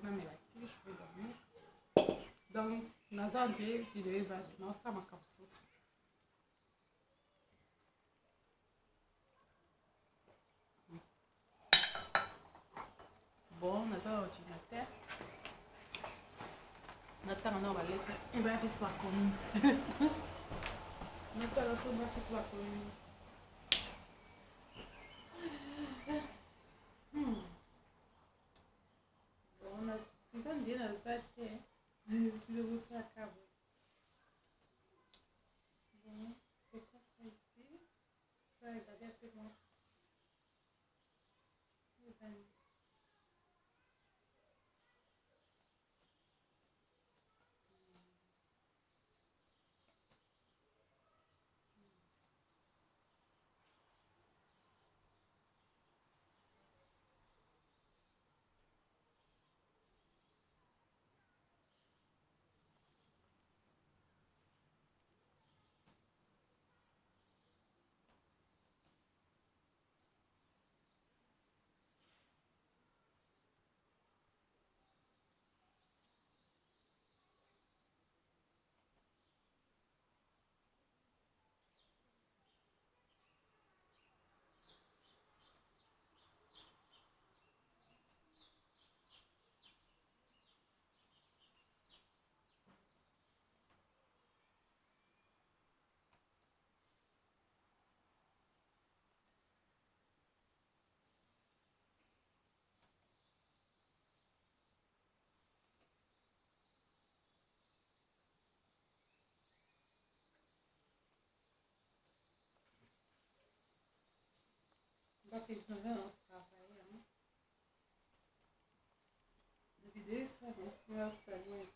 Namela ti, je vais dormir. Donc naza nde video eza te, naosala makambo mosusu. Bon, naza na ordinateur, natanga na baleta ebaya feti bakomi, natala to bafeti bakomi. Bon, eza nde naza te. Bon, c'est quoi ça ici? Je vais regarder un peu moi. Travailler, hein. La vidéo, ça va être. Là, je travaille.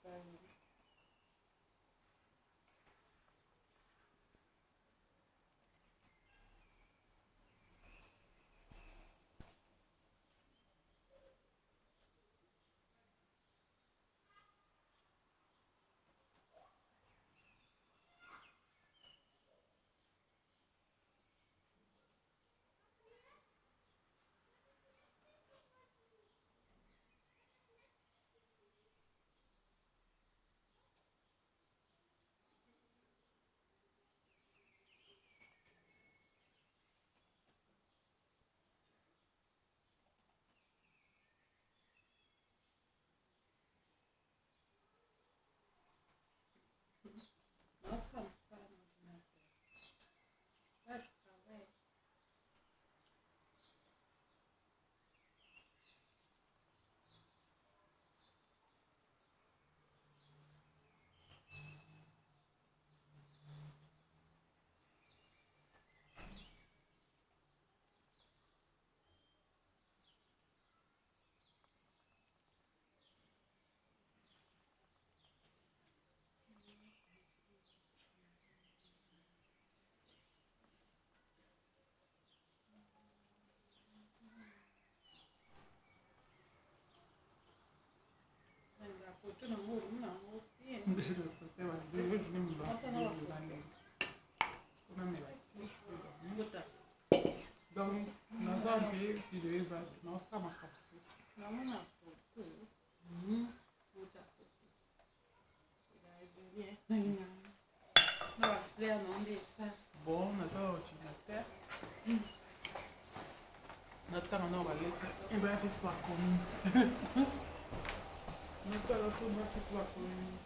Donc naza nde video eza, naosala makambo mosusu. Namona foto na bafleur na nde esa. Bon, naza na ordinateur, natanga na baleta ebaya feti bakomi, natala to bafeti bakomi.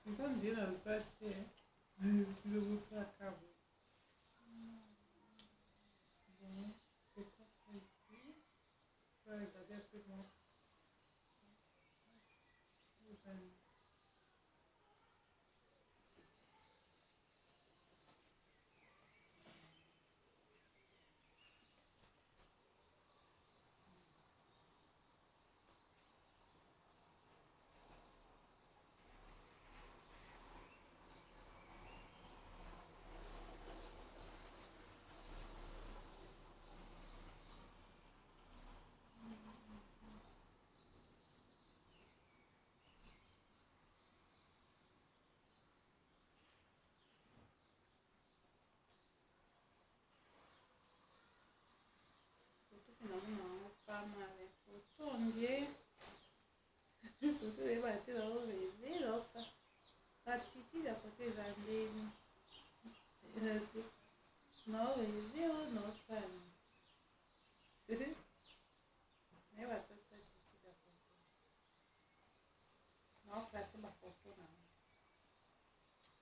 Eza nde naza te. Bon, c'est quoi ça ici? Je vais regarder un peu moi. on dirait photo oyeba te, naorêver, naosa attitude ya photo eza ndeni, naorêver o naosala, nayeba toto attitude ya photo, naoplace bafoto nango,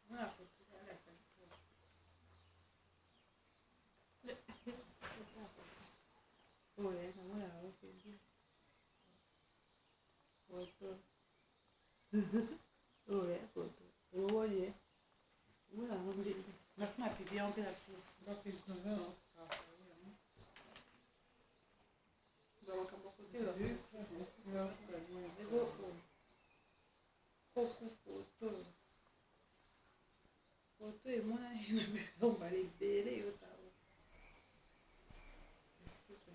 mona photo ezalaka. Oyo namona yango mpenza photo oyo, photo oye omona yango ndenge nasi na publie yango mpe na Facebook. Makambo photo eza koku, photo emonani na bilombala ebele. Yotao excuse.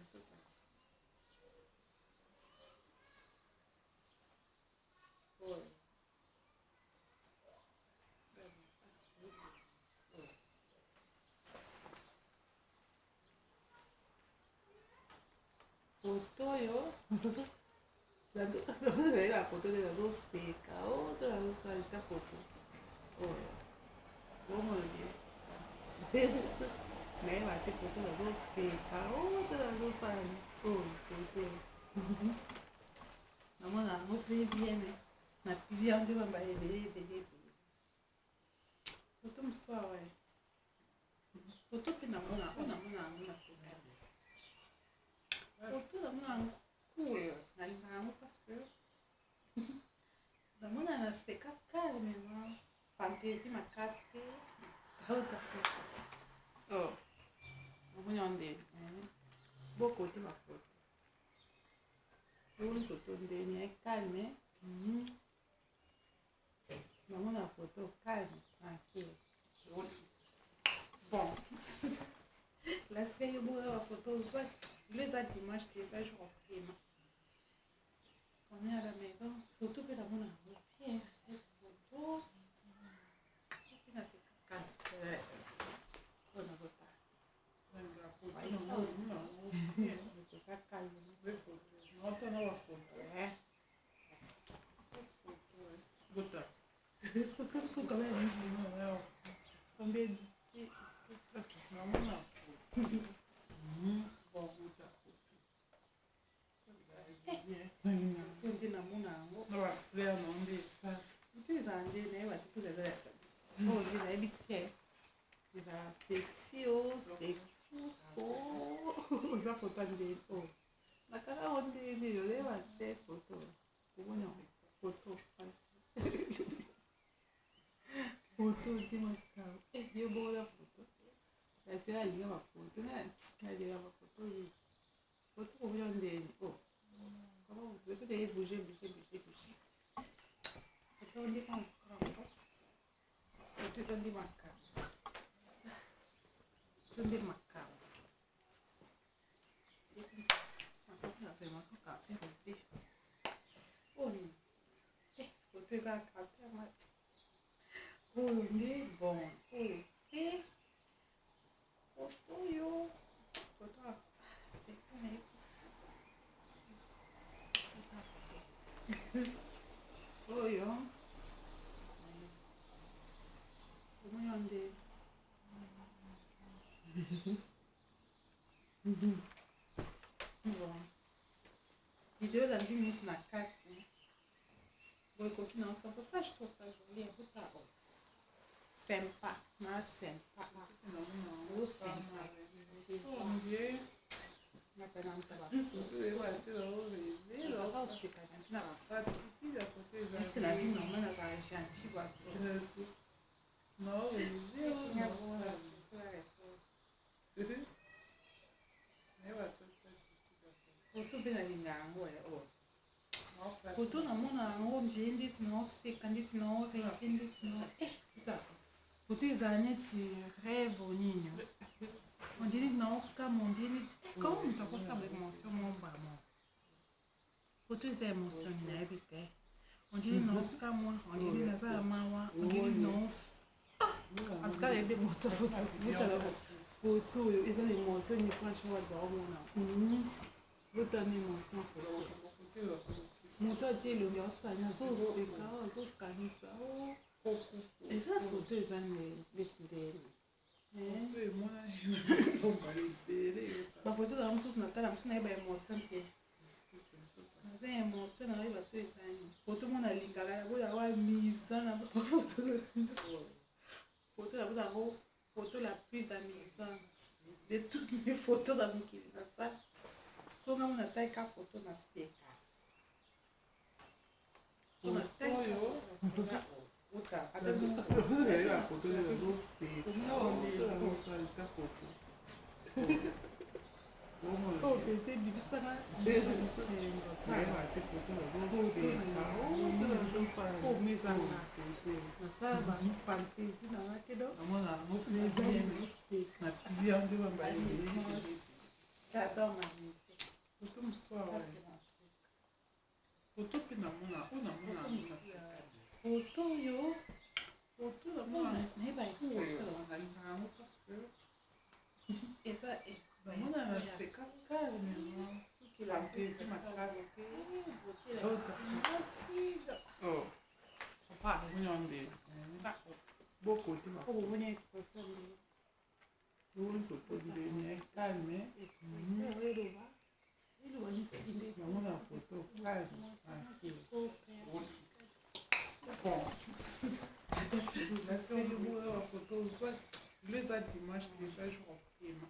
Oyo photo oyo nazali na photo nde nazoseka o to nazosala ta photo oyo, omona nayeba te photo nazoseka o to nazosala oyo photo. Namona yango très bien, mais na publie yango nde bamba ebele ebele ebele. Photo mosusu awa, photo mpe namona oyo, namona yango naseka. Photo namona yango cool, nalingaka yango parce que namona naseka calmement, fantaisie makasi te. Auta oh, namoni yango nde bokote bafoto. Omoni photo ndeni calme, namona photo calme, tranquille, joli. Bon, lasika yo bonga bafoto ozwa lo. Eza dimanche te, eza jour prima, on est à la maison. Photo mpe namona yango bien, cette photo mpe naseka calme oyo nazotala, naseka calme. Naotana bafoto. Bota. Quand même combien? Ok. Namona. Bon, bota foto. Oyo nde namona yango. Na bafleur na nde esa. Motu ezala nde nayeba te mpo eza ya sabi oyo nde nayebi te, ezala sexy o sexuso. Oza photo ya ndeni oyo nakaka ngo ndeni, oyeba te photo omoni yango, photo, photo nde makambo. Yo bongola photo kasi alinga bafoto, alinga bafoto ye photo komona ndeni o. Comment vous pouvez peut-être bouger, bouger, bouger, bouger. Photo nde makambo, photo eza nde makambo, photo nde makambo. Vraiment kaka affaire te oyo. Photo eza caractère oyo nde bon. Oyo mpe photo oyo, photo telefone ye, photo oyo omoni yo nde bon. Vidéo elandi minute na kati boye, ekoki na ensemble. Ça, je trouve ça joli. Ekuta oyo sympa na sympa o sympa. Napena oseka ntina parce que na vie normale azala gentil baso. Non. Photo mpe nalinga yango oyo. Photo namona yango ndie ndeti naoseka, ndeti naorêver, ndeti na photo ezala neti rêve nini, on dirait naokama, on dirait neti comment moto akosala ba émotion mombamo. Photo eza émotion nini, nayebi te. On dirait naokamwa, on dirait naza na mawa, on dirait no. En tout cas nayebi émotion photo. Photo oyo eza na émotion nini? Franchement, bato baomona botana émotion photo. Moto atie elongi aosani, azoseka, azokanisa. Eza foto, eza neti ndeni. Bafoto ezala mosusu, natala mosusu, nayeba émotion te. Naza émotion, nayeba to ezani foto mo nalingaka yango, yango amusant na bafoto. Foto yango, yango photo la plus amusante de toutes mes photos na mokili nasala. So nga mo natali ka photo, naseka. So natali ata Foto azoseka, foto. Oyo pete ebibisaka. Nayeba te, foto nazoseka. Omezanga nasala bafantaisie nanga te, donc Namona yango bien na pili nde bambaye. J'adore ma musique. Foto mosusu awa, foto mpe namona oyo, namona yango, naseka. Foto oyo. Foto namona. Nayeba expression. Nalingaka yango parce que eza namona naseka calmement, fantaisie makasi te. Oh, oyo nde bokote. Omoni expression. Omoni foto ndeni calme. Eloba eloba nyonso nde. Namona foto calme, tranquille. Bon, naseli mona bafoto ozwa lelo, eza dimanche, eza jour opema,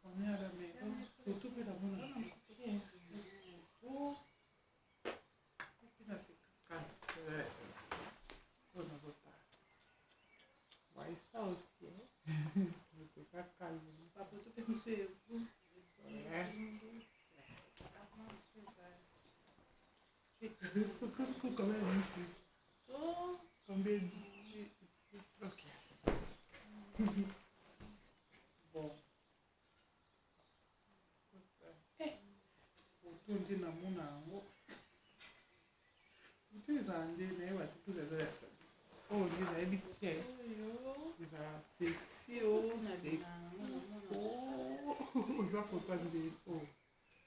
on est à la maison. Photo mpe namona photo mpe nasekaka oyo nazotala. Ouais, ça aussi, naseka calme. Bafoto mpe mosu. Ouais. Combien de minutes? Combien? Ok. Bon. Photo nde namona yango. Photo ezala nde nayeba te mpo eza ya sabi. Oyo nde nayebi te. Ezala sexy o sexy. Oza photo ya nde oyo.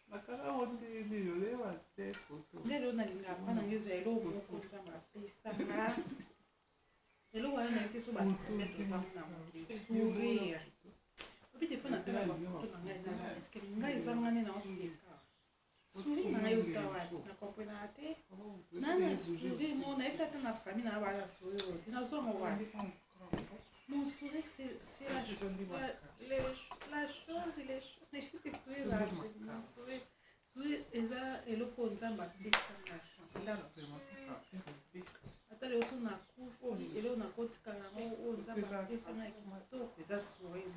Nakanga yango ndenge nini, oyeba te photo. Nde lelo nalingaka mpa nanga ezwa eloko moko Nzambe apesanga. Eloko wana nayebi te so bato na mokili, sourire. Obi te fo natala bafoto na ngai nana, est-ce ngai eza nga nde naoseka? Sourire na ngai euta wapi? Na comprenaka te. Nana sourire mo nayebi ata na famille na bala sourire oyo te, nazwango wapi? Mon sourire, c'est la chose, les choses, nayebi te. Sourire, mon sourire, sourire eza eloko oyo Nzambe apesanga. Ata lelo so nakufi, eloko nakotikala yango oyo Nzambe apesanga ya kitoko eza sourire.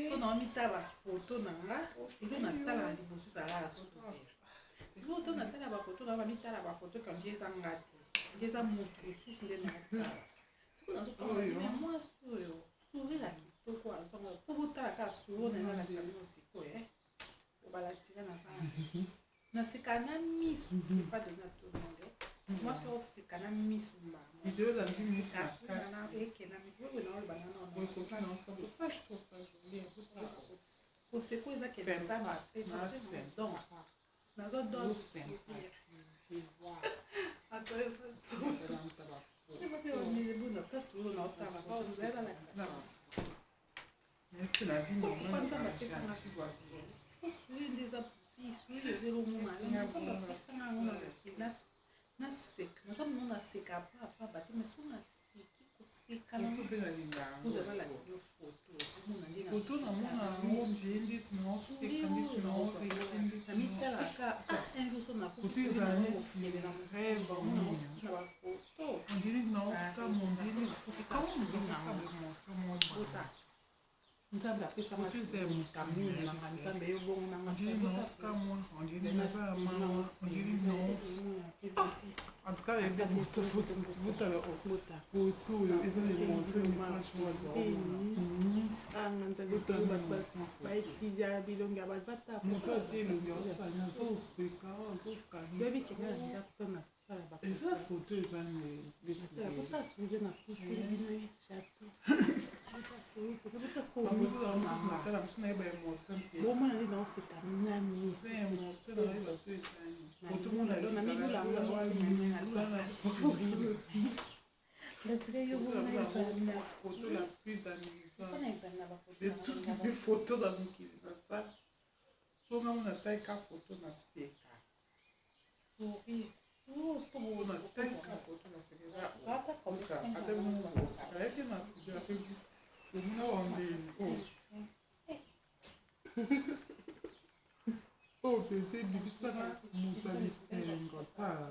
So na mitala bafoto na nga, elo natalaka liboso ezala ya sourire. Sikoyo to natala bafoto na bamitala bafoto kangi, eza nga te, nde eza moto mosusu nde naotala. Sikoyo nazokanga mwasi oyo sourire ya kitoko azonga mpo botala kaka sourire na nga, nalakisa bino sikoyo. Obalasika naza naseka na misu, c'est pas donné à tout le monde. Mwasi oseka na misu mbamo ekenda misu oyo naoloba. Koseko eza kende Nzambe apesa don, nazwa don. Ata Nzambe apesanga sourire nde eza sourire, eza eloko malamu Nzambe apesanga yango na mokili. Naseka, naza mono naseka papa te, mais so naseki, koseka ozala nalakisa yo foto, omona nde. Foto namona yango nzie ndeti naoseka, ndeti naorêver, ndeti Namitalaka un jour so Foto ezala neti rêve. Na bafoto. On dirait naokama, on dirait. Ota Nzambe apesanga kamini nanga, Nzambe yo bongo nanga. On dirait naokamwa, on dirait naza ya mawa, on dirait non. En tout cas, yebi moso foto botala foto oyo eza émotion, franchement. Anga Nzambe, baétudia bilongi ya bato bata. Moto atie elongi, asani, azoseka, azokanga. Yebi kenga na ndako to na tala. Eza foto, eza neti Kota sourire na puseli bino, j'adore. Bafoto mosusu natala mosusu nayeba émotion te. Bomona nde naoseka na miso. Eza émotion nayeba to ezani. Foto mona Ndatika yo bona ezali na photo la plus amusante mpona ezali na bafoto de toutes les photos na mokili nasala. So nga mona talika photo na seka. Sourire. Mpona talika photo na seka eza oka ata bongo koseka yaki na video omona wandeni oyo. Oyo mpenza ebimisaka moto ya bisengo. Tala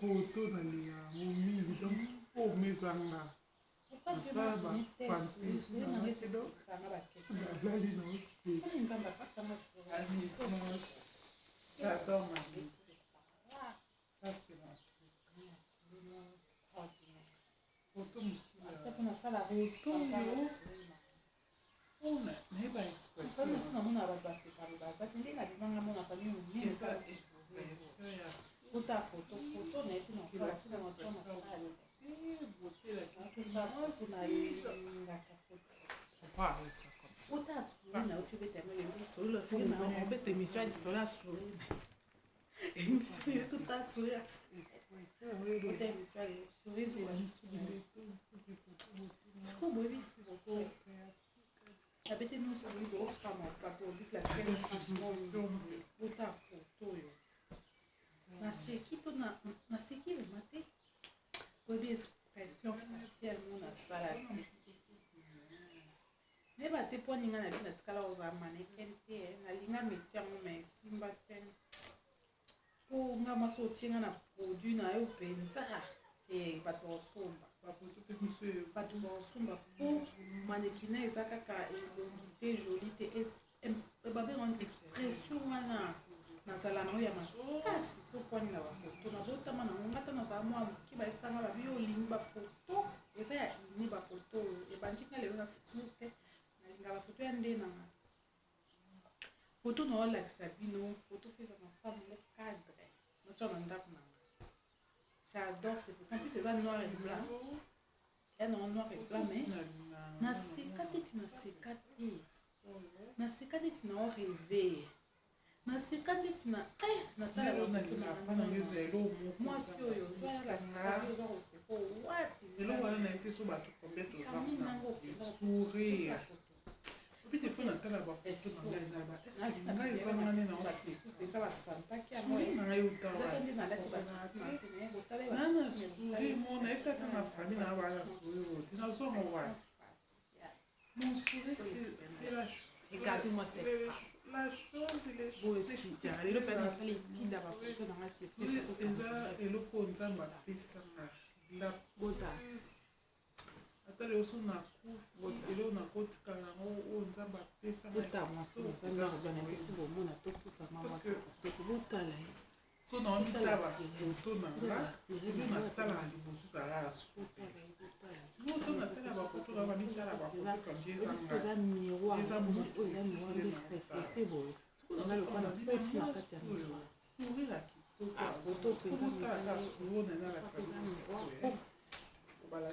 foto, nalinga yango mingi. Donc oyo mezanga nasala bafanpage nanga te, donc nalali na oseka. Amusement, j'adore m'amuser, ça c'est mon truc. Foto mosusu ya foto oyo oyo nayeba expression, Namona bato baseka baza te nde nabimanga mona famille monene. Eza expression ya Kota foto, foto na ye te na osala tina na tona. Beauté la. Foto nalingaka foto. On parle ça comme ça. Ota asuri na oti obeta yango elongi solo soki na obeta émission ya lisolo asuri émission yo tota asuri ota émission ya sourire. Sikoyo boyebi foto abeti nyonso, boyebi okama bato obikla. Ota foto oyo naseki to naseki vraiment te. Boyebi expression faciale mo nasala te, nayeba te mpo aninga na bino natikala kozala mannequin te. Nalinga métier yango ma esimba te, mpo nga mwasi otie nga na produit na yo mpenza te, bato bakosomba. Bafoto mpe mosusu. Bato bakosomba mpo mannequinat eza kaka elongi te, joli te, babenga expression wana. Nazala nango ya makasi. So pwani na bafoto nabotama nango, nga ta nazala mwa moke, bayebisanga babi yo olingi bafoto eza ya ini. Bafoto oyo ebandi nga lelo na Facebook te. Nalinga bafoto ya nde nanga foto naolakisa bino. Foto fo eza na sango cadre natia na ndako nanga. J'adore ces photos. En plus eza noir et blanc, eza nango noir et blanc, mais naseka neti naseka te, naseka neti naorêve, naseka neti na natala. Mwasi oyo oza koseka wapi? Eloko wana na ye te. So bato combien toza sourire obi te fo natala bafoto na ngai na ba est-ce ngai eza nga nde naoseka? Sourire na ngai euta wapi? Na sourire mo nayetaka na famille na bala sourire oyo te, nazwango wapi? Mon sourire, c'est la Regardez-moi cette la chose, les boye lelo mpe nasala etinda bafoto nanga. Eza eloko oyo Nzambe apesanga. Bota. Ata lelo so nakufi, eloko nakotikala yango oyo Nzambe apesanga. Bota mwasi Nzambe akobana te si bomona topusama mwasi kitoko, botala ye. So naomitala bafoto na nga, elo natalaka liboso ezalaka ya sote. Sikoyo to natala bafoto na bamitala bafoto kandi eza miroir oyo, eza miroir nde reflété boye nga lokola nakoti na kati ya miroir. Sourire ya kitoko. Foto mpenza. Otalaka sourire na nalakisa.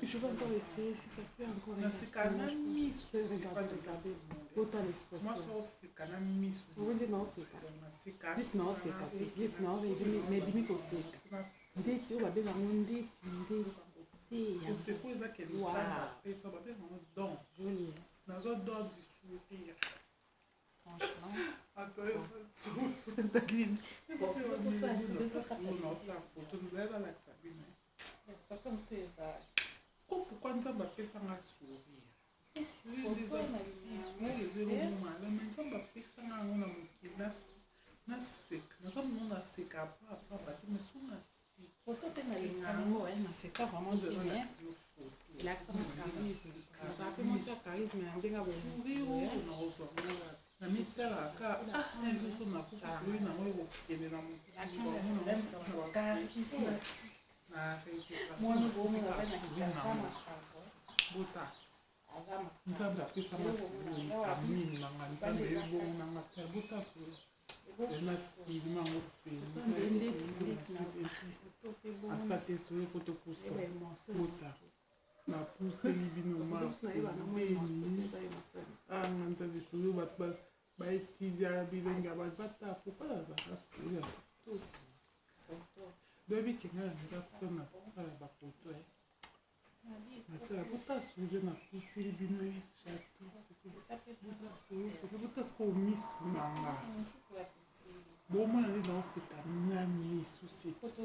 Je vais encore essayer si ça peut encore. Naseka na miso. Regardez, regardez. Bota l'expression. Mwasi oseka na miso. Oyo naoseka. Naseka. Neti naoseka te, neti naorêve, mais ebimi koseka. Ndeti oyo babengango ndeti ndeti koseya. Koseka eza ke Nzambe apesa, babengango don. Joli. Nazwa don du sourire. Franchement. Bon, photo nzala bino. Expression mosusu eza. Siko pourquoi Nzambe apesanga sourire? Sourire eza eloko malamu, Nzambe apesanga yango na mokili. Naseka, naza mono naseka apapamba te, mais so naseka. Photo mpe nalinga yango, naseka vraiment te, mais elakisaka charisme. Nazala mpe mwasi ya charisme na ndenge. Sourire oyo nakozwa ngo na mitalaka, ah, un jour so nakufi, sourire nango ekokende na mokili. Charisme. Na mwana sourire nango, bota Nzambe apesanga sourire kamini nanga, Nzambe ebongo nanga te. Bota sourire na filme yango penza te, sourire fo topusa, bota. Napuseli bino ma pembeni. Anga Nzambe, solo bato baetidia bilongi ya bato batala pourquoi nazalaka solo ya kitoko. Doyebi ke ngai nalinga mpona kotala bafoto e natala bota solo napuseli bino e bota sikoyo misu na nga bomona nde naoseka na misu sekobo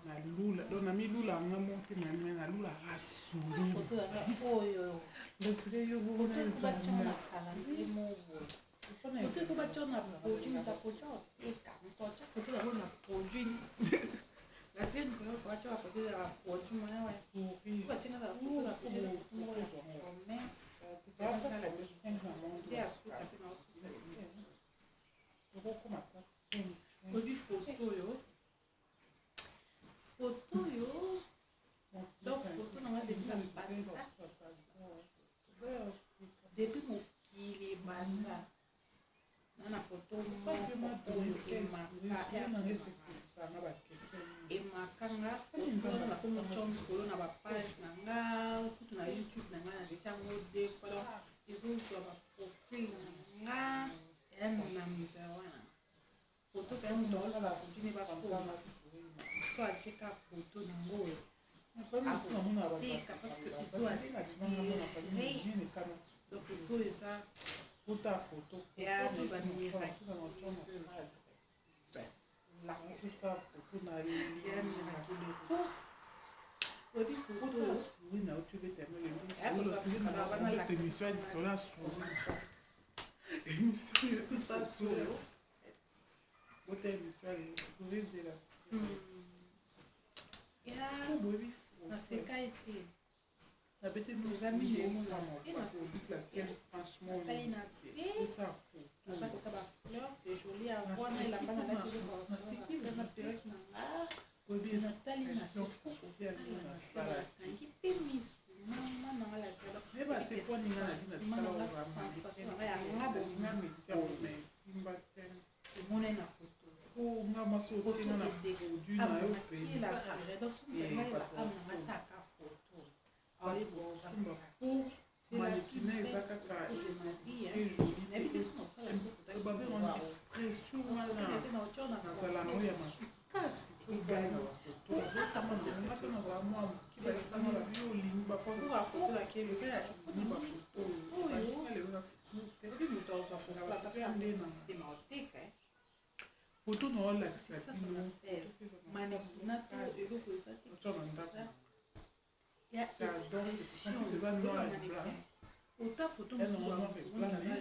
nalula donc namilula nga moko te nalulaka sourire ndotire yo Foto eko batya na produit, moto akotya oteka, moto atya foto yango na produit. Nasike mikolo batya bafoto ya baproduit mwana wa batya na bafoto na produit moko ya promesse nde ya suka mpe na osusa. Oyebi foto oyo, foto oyo, donc foto na nga depuis na banda, depuis mokili ebanda na na foto moko oyo emaka nga. Foto nakomi otya mikolo na bapage na nga, kutu na YouTube na nga natia yango deux fois, donc ezozwa baprofil na nga ya number wana. Foto mpe moto aosala produit ne basoma so atieka foto nango akoteka parce que ezo atire. Donc foto eza ya bamiracle, ya miraculeuse. Oyebi foto émission ya lisolo ya sourire, émission yo tosa sourire, bota émission ya sourire de la sikoyo. Boyebi naseka ete nabete eza mingi franchement. Natali na se, naza kota bafleur, c'est joli à voir na elamba nalati na perruque na nga. Natali na se, nakangi mpe misu mama nanga lasala nanga sensation nanga yanga emonai na foto. Nga mwasi otinga na produit na yo mpenza ataka foto. Osomba po manekina eza kaka ejoli, babenga expression wana nazala nango ya makasi. Soki gai na bafoto ata nazala mwa moki, balisanga babi olingi bafoto eza ya ni bafoto lelo na Facebook te nde na foto na olakisa bino. Manekina to eloko eza te. Otya na ndako. Ya expression. Eza noir et blanc. Ota foto mosusu aza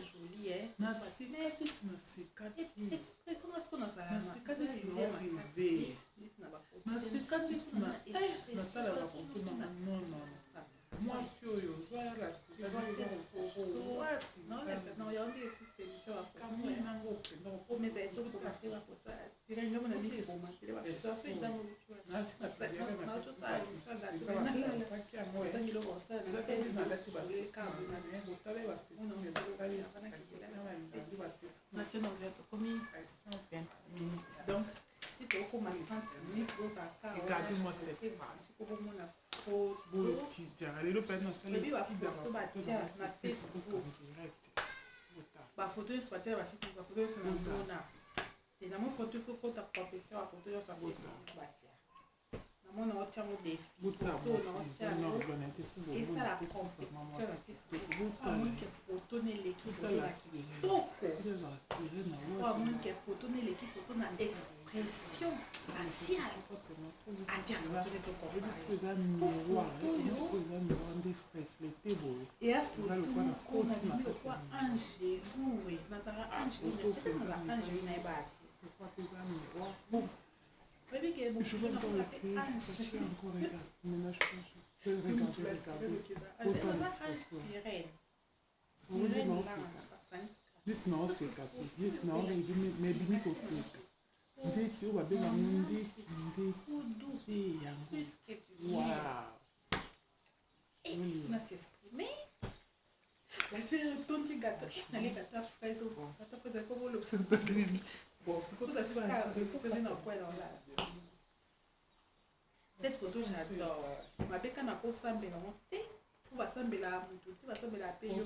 joli. Naseka teti, naseka te. Expression nga siko nazala. Naseka neti na orêve, naseka neti na natala bafoto nanga. Non, non, mwasi oyo ozwayala nango Natie na ozala tokomi 20 minutes, donc si tokokoma 30 minutes ozalaka. Regardez-moi cette femme. Okomona foto. Botidiaka lelo mpe nasali. Oyebi bafoto batia na Facebook. En direct. Bafoto nyonso batia na baFacebook, bafoto nyonso namona te, namoni foto ifo kota compétition, bafoto nyonso ya Facebook batia, namona otiango défi, foto naotia yango esala compétition na Facebook. Amoni ke foto neleki foto na kitoko, oyo amoni ke foto neleki foto na expression faciale, atia foto ne tocompare. Eza miroir, eza miroir nde reflété boye. Eya foto moko nabimi lokwa angelu, nazala angelu, peut-être nazala angelu, nayeba te. Eza miroir. Oyebi ke Je vais encore essayer, c'est encore, regarde. Maintenant, je peux regarder, regarder. Sirène. Sirène neti na oseka te, neti na orebi me ebimi koseka ndeti oyo babengango ndeti ndeti te yango. Plus que du miel. Wow. Na s'exprimer. La série etondi gâteau, nale gâteau ya fraise, gâteau fraise ekoma olobisa. Bon, sikoyo na kwela olala. Cette photo, j'adore. Mabeka nakosambela yango te, po basambelaka motu te, basambelaka mpe yo.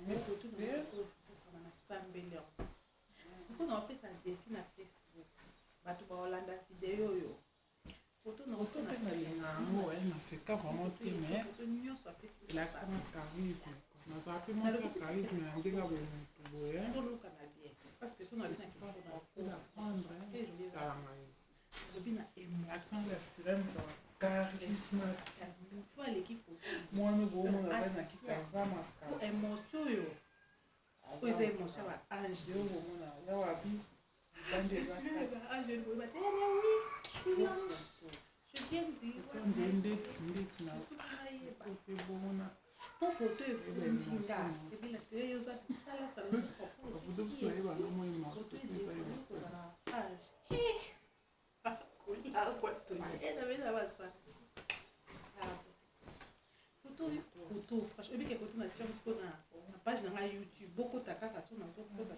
Mais photo nakokama, nasambeli yango mpo na opesa défi na Facebook. Bato baolanda video oyo, photo na Photo mpe nalinga yango, naseka vraiment te, mais nyonso ya Facebook. Elakisanga charisme. Nazala mpe mwasi ya charisme na ndenge ya bomotu boye. Toluka na bien, parce que so na bina kitoko. Apprendre talanga ye. Lobi na Elakisanga la sirène charismatique. Motu aleki photo. Mwana boomona vai na kiti, aza makambo. Émotion oyo, oyo eza émotion ya baange. Yo bomona ya wabi bande eza. Ange boye batelemi. Oui, je suis l'ange, je viens de Nde ndeti ndeti na mpe bomona. Po photo efundi nga ebila sire yo oza salasala. Bafoto mosusu nayebanga moi. Photo Photo eza émotion. ekozala page kola basa photo. Photo, franchement, oyebike photo na tia moko na page na ngai YouTube. Bokota kaka so nazokosa,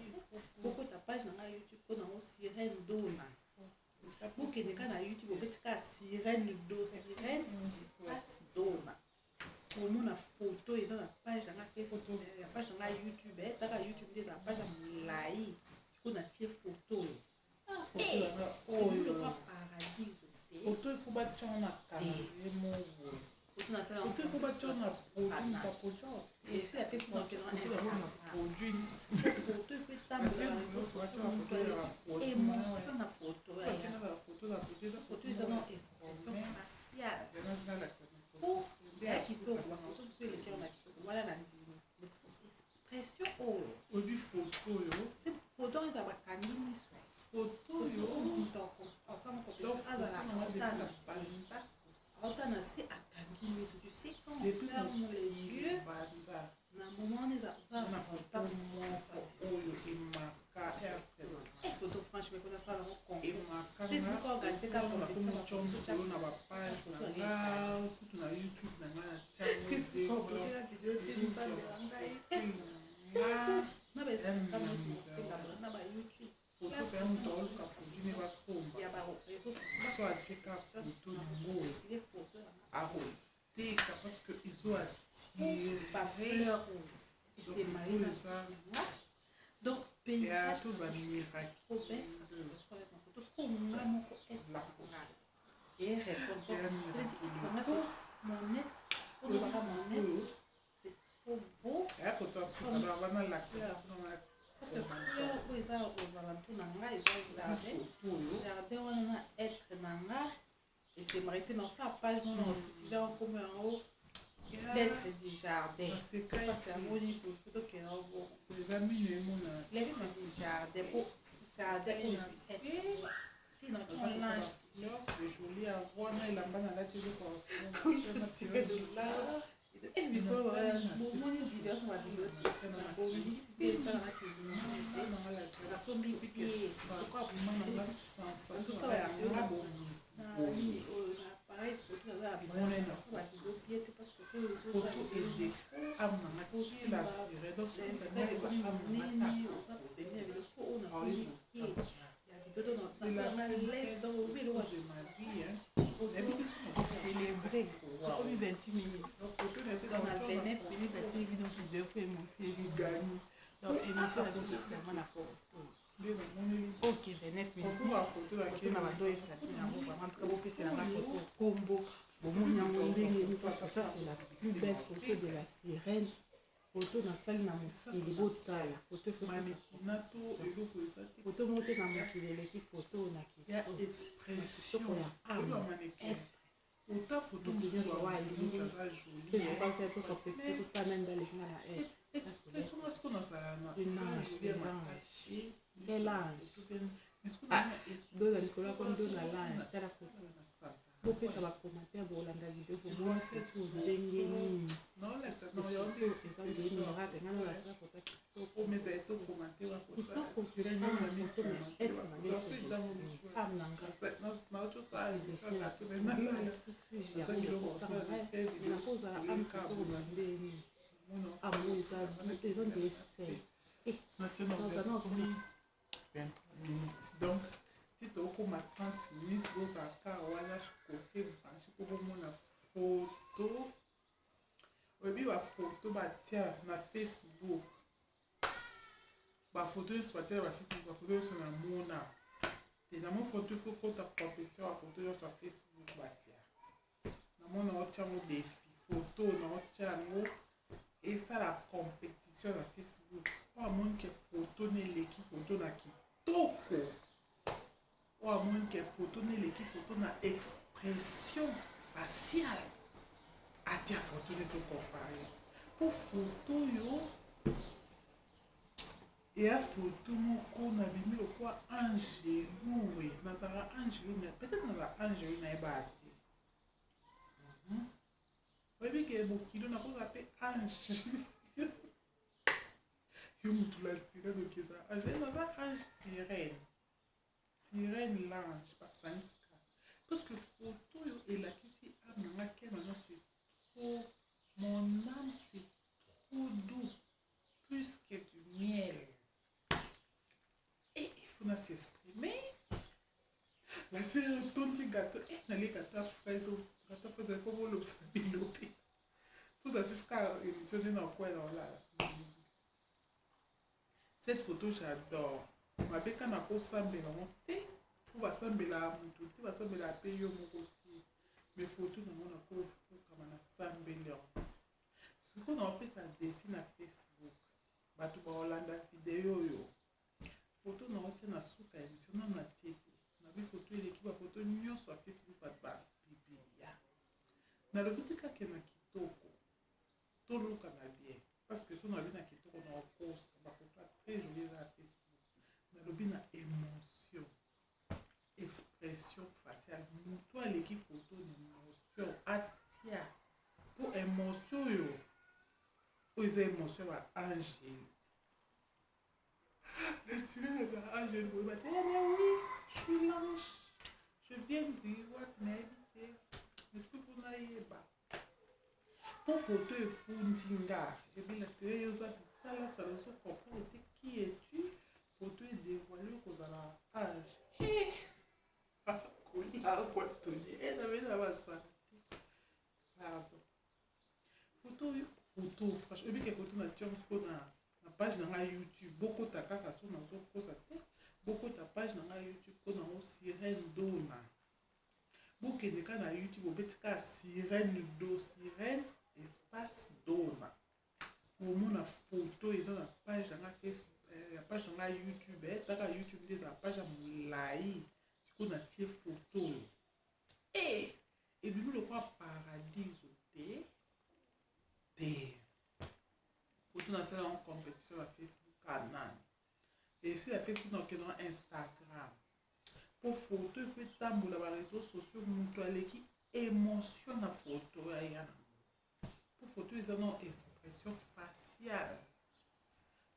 bokota page na ngai YouTube mpo nango Sirène Dona. Bokende kaka na YouTube, obeti kaka Sirène do, Sirène espace Dona, omona photo eza na page na ngai Facebook, ya page na ngai YouTube. Taka YouTube nde eza na page ya molai. Sikoyo natie photo oyo. Photo yanga oyo. Paradiso te. Photo ifo batia na calendrier moko boye. Photo nasala. Photo ifo batia na produit, baproduit. Esi ya Facebook. Photo yango na produit. Photo ifo etambola, émotion na photo. Batia na photo na produit eza. Photo eza na expression faciale po ya kitoko. Bafoto mosusu eleki na kitoko wana na ndimi, mais expression oyo. Oyebi photo oyo. Photo eza bakangi miso. Photo oyo. Moto osala compétition azala aota na se, akangi miso. Tu sais, quand on ferme les yeux na moment wana, eza Na photo moko oyo emaka. Photo, franchement, mpona asala yango concours. Emaka. Facebook organise kaka compétition na bapage na nga, kutu na YouTube na nga na Facebook la vidéo te, nzambela ngai na ba na ba YouTube. Photo fe moto aoluka produit ne basomba. Ya ba réseaux. So atieka photo nango, akoteka parce que ezo attirer. Bafleur oyo esemari na donc paysage. To bamiracle. Trop belle, ça correspond avec ma photo. Ce qu'on a moko être natural et répondre mon ex, mon ex, c'est trop beau. Eya photo asuka bana lakisa. Parce que fleur oyo eza aux alentours na nga, eza jardin. Jardin wana na être na nga esemari te. Na osala page mona otitile nkombo yango "L'être du jardin", parce que amoni tokende yango. Eza mino emona. "L'être du jardin", po jardin oyo te na tia l'ange. C'est joli à voir na elamba nalati. Mikolo bomoni différence na bavideo, nasombi appareil photo, naza na bavideo bien te parce que Photo ede ame nanga la sire, donc nini oza pembeni ya video oyo nasombi ya video de ma vie. Célébrer okomi 28 minutes, dans na 29 minutes batie bino video mpo émotion Gani. Donc émission na biso tosilama na photo. Ok, 29 minutes, photo na bando oyebisa bino yango. Vraiment, en tout cas, bopeselanga photo kombo, bomoni yango ndenge nini, parce que ça, c'est la plus belle photo de la sirène. Photo nasali na mokili, botala photo. Photo moko te na mokili eleki photo na kitoko ya âme être. Ota photo. Moto nyonso oyo alingi totala nde aleki nga na Expression nga siko nazala na L'ange, quel ange doza likolo akomi do na l'ange. Tala photo, bopesa bacommentaire, bolanda video, bomoni photo ndenge nini. Eza nzeli miracle, nga nalasaka photo kitoko kitoko na photo, mais être na ngai, âme na ngai nakozala âme kitoko na ndenge nini. Âme oyo eza nzela esei. Donc ti. Ekokoma 30 minutes, bozala kaka wana kote branche mpo bomona foto. Oyebi bafoto batia na Facebook, bafoto nyonso batia na bafacebook, bafoto nyonso namona te. Namoni foto ifo kota competition, bafoto nyonso ya Facebook batia, namona otya yango défi. Foto na otya yango esala compétition na Facebook. Oyo amoni ke foto na eleki foto na kitoko, oyo amoni ke foto na eleki foto na expression faciale, atia foto nde tocompare. Mpo foto oyo eya foto moko nabimi lokwa angelu. We nazala angelu, peut-être nazala angelu, nayebaka te. Oyebi ke mokilo nakozala mpe ange. Yo motu la sirène, oki eza ange. Naza ange, sirène, sirène, l'ange basangisika, parce que photo oyo elakisi âme na nga ke maintenant c'est trop, mon âme c'est trop doux, plus que du miel, et il faut na s'exprimer. La sirène etondi gâteau e nalie gâteau ya fraise, gâteau fraise ekoma olobisa bilobi. So nasisi kaka émission nde na kwela olala. Cette photo, j'adore. Mabe ka nakosambela yango te, mpo basambelaka motu te, basambelaka mpe yo moko te. Mais photo nango nakofukama, nasambeli yango. Sikoyo naopesa défi na Facebook, bato baolanda video oyo, photo naotia na suka ya émission. Nano natie te, nabi photo eleki bafoto nyonso ya Facebook bato bapublia. Nalobi te kaka na kitoko, toluka na bien, parce que so nalobi na kitoko na okosa. Bafoto ya très joli eza na Facebook. Nalobi na émotion, expression faciale. Moto aleki photo na émotion, atia, mpo émotion oyo oyo eza émotion ya baangele. La sirène eza angele boyeba te. Mais oui, je suis l'ange, je viens de wapi nayebi te, mais soki mpo nayeba, mpo photo efundi nga ebi la sirène, yo oza bisalasala, ozocomprendre te qui es-tu. Photo edévoile kozala ange kolakwa toni na basala te. Pardon, photo oyo, photo franchement, oyebi ke photo na tia siko na page na ngai YouTube. Bokota kaka, so nazokosa te, bokota page na ngai YouTube mpo nango Sirène Dona. Bokende kaka na YouTube, obeti kaka Sirène do, Sirène espace Dona, omona photo eza na page na ngai Facebook, ya page na ngai YouTube. Taka YouTube nde eza na page ya molai. Sikoyo natie photo oyo e ebimi lokola paradiso te te. Photo nasala yango compétition na Facebook kanani esi ya Facebook, nakokende na Instagram, mpo photo efo etambola baréseaux sociaux. Moto aleki émotion na photo aya nango, mpo photo eza na expression faciale,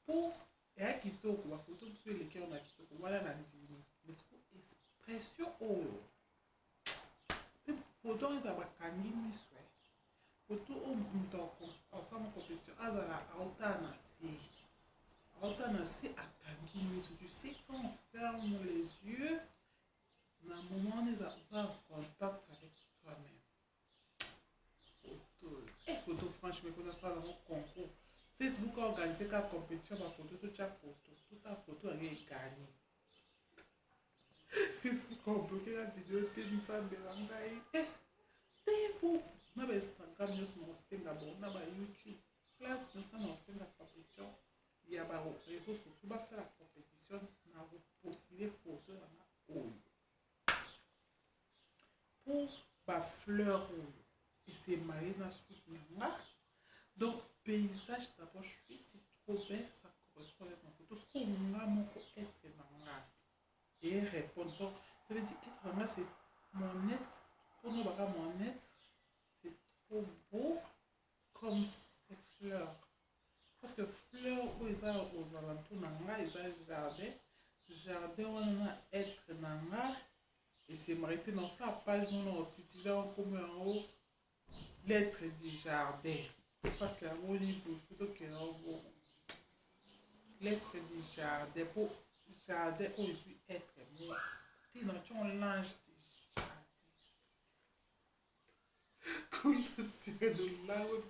mpo eya kitoko. Bafoto mosusu eleki yango na kitoko wana na ndimi, mais siko expression oyo mpe photo wana ezala bakangi miso. Photo oyo moto asala compétition azala aotala na se, aotala na se, akangi miso. Tu sais, quand on ferme les yeux, na moment wana eza oza en contact avec toi-même. Photo eh, photo franchement faut nasala yango concours. Facebook aorganize kaka compétition bafoto, totya photo, tota photo yango eganye. Facebook abloke na video te, Nzambe na ngai eh, te. Po na baInstagram nyonso na kosenga bango, na baYouTube place nyonso na kosenga compétition ya baréseaux sociaux, basala compétition na kopostule photo yanga oyo, mpo bafleur oyo esemarie na suki na nga. Donc paysage d'abord, je suis, c'est trop belle, ça correspond avec ma photo. Sikoyo nga moko, être na nga et répondre. Donc ça veut dire être na nga, c'est mon être. Mpona baka mon être, c'est trop beau comme ces fleurs, parce que fleur oyo eza aux alentours na nga eza jardin, jardin wana na être na nga esemari te. Na osala page mona otitile nkombo yango "L'être du jardin", parce que yango liboso tokende yango "L'être du jardin", mpo jardin oyo ezwi être moko. Te na tyo lange déjà. Kuna sirène olango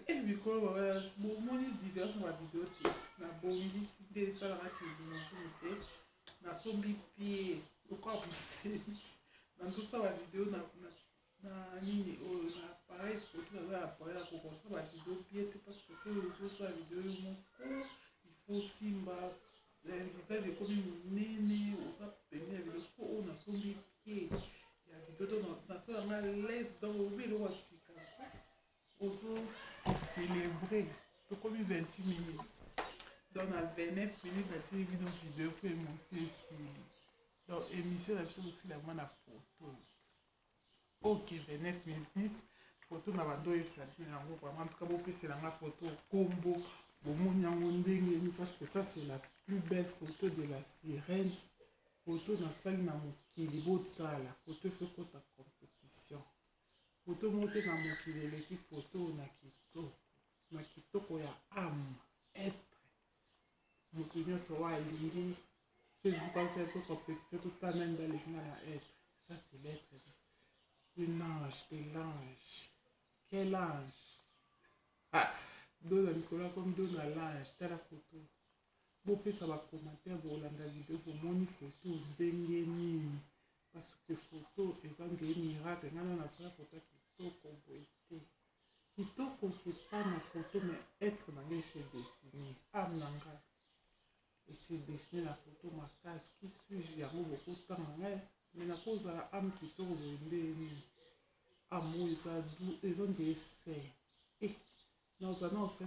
e mikolo baba bomoni différence na bavideo te. Nabongisi nde esalaka kizumuzumu te. Nasombi pied lokola mosenzi. Nandosala bavideo na, na, na nini oyo na appareil photo, naza na appareil ya kokosala bavideo bien te parce que soki ozosala video yo moko, il faut simba visage ekomi monene, oza pembeni ya video. Siko oyo nasombi pied ya video to nasala nga l'aise, donc obi eloko ya sika ozo kocélébrer. Tokomi 28 minutes, donc na 29 minutes natili bino video mpo émotion esili. Donc émission na biso kosila mwa na photo. Ok, 29 minutes, photo na bando oyebisa bino yango. Vraiment, en tout cas, bopesela nga photo kombo, bomoni yango ndenge nini? Parce que ça, c'est la plus belle photo de la sirène, photo nasali na mokili. Botala photo, efo ekota compétition. Photo moko te na mokili eleki photo na kitoko, na kitoko ya âme, être. Moto nyonso oyo alingi Facebook asala biso compétition, totala nani nde aleki nga na être. Ça, c'est l'être d'un ange, de l'ange. Quel ange! Ah, do na likolo akomi do na l'ange. Tala photo, bopesa bacommentaire, bolanda video, bomoni photo ndenge nini? Parce que photo eza nzela miracle. Ngai na nasala photo ya kitoko boye te. Kitoko, c'est pas na photo, mais être na ngai ese dessine, âme na ngai ese dessine na photo makasi. Qui suis-je? Yango bokotanga ngai, mais nakozala âme kitoko boye nde nini? Âme oyo eza doux, eza nzela ese e nazala na ose.